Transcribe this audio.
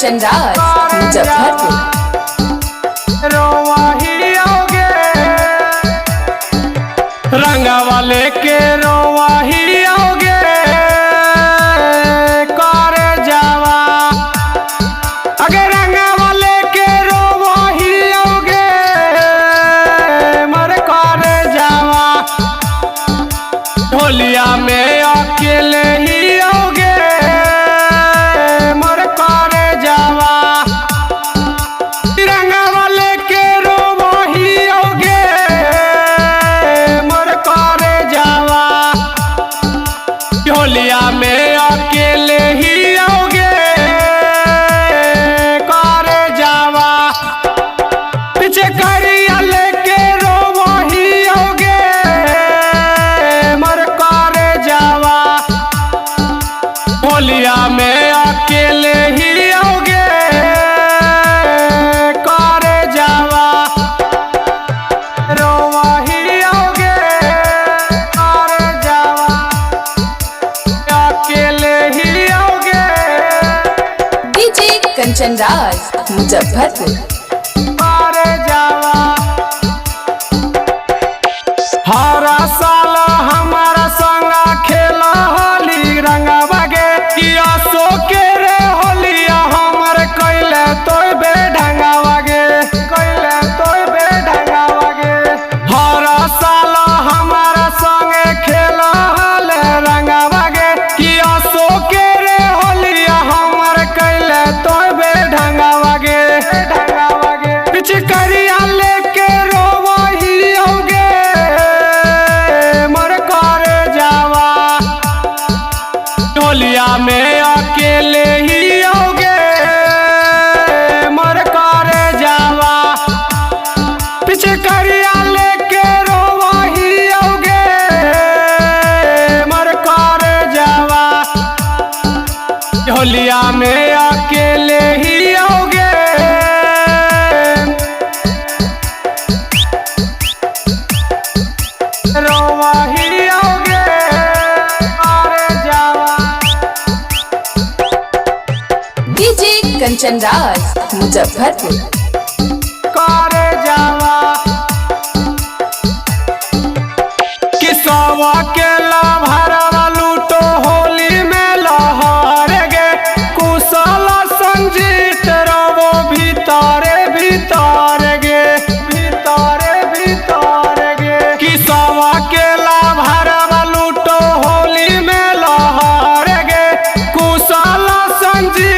कंचन राज मुजफ्फरपुर। रोवाही आओगे, रंगवा लेके रोवाही आओगे कर जावा। अगे रंगवा लेके रोवाही आओगे मर कर जावा। होलिया में अकेले ही आओगे मर कर जावा। रंगवा लेके रोवाही आओगे मर कर जावा। होलिया में अकेले ही आओगे कर जावा। पीछे करिया लेके रोवाही आओगे मर कर जावा। होलिया में अकेले ही आओगे कर जावा। रोवाही आओगे कर जावा, अकेले ही आओगे। डीजे कंचन राज मुजफ्फरपुर। कर जावा। हरा साल हमारा संगा खेला होली रंगवा गे, किया सो के रे होलिया हमर कैले तोय बे ढंगावा गे, कैले तोय बे ढंगावा गे। हरा साल हमारा संगे खेला होले रंगवा गे, किया सो के रे होलिया हमर कैले तोय बे ढंगावा गे, ढंगावा गे। पिचकारिया लेके रोवाही आओगे मर कर जावा। होलिया में अकेले ही आओगे मर कर जावा। पिचकारिया लेके रोवाही आओगे मर कर जावा। होलिया में अकेले ही आओगे। रोवाही आओगे कर जावा। डीजे कंचन राज मुजफ्फरपुर। कर जावा। किसवा के लाभरवा लूटो होली में लहर गे, कुशल संजीत रवो भीतरे भीतर गे, भीतरे भीतर गे। किसवा के लाभरवा लूटो होली में लहर गे, कुशल संजीत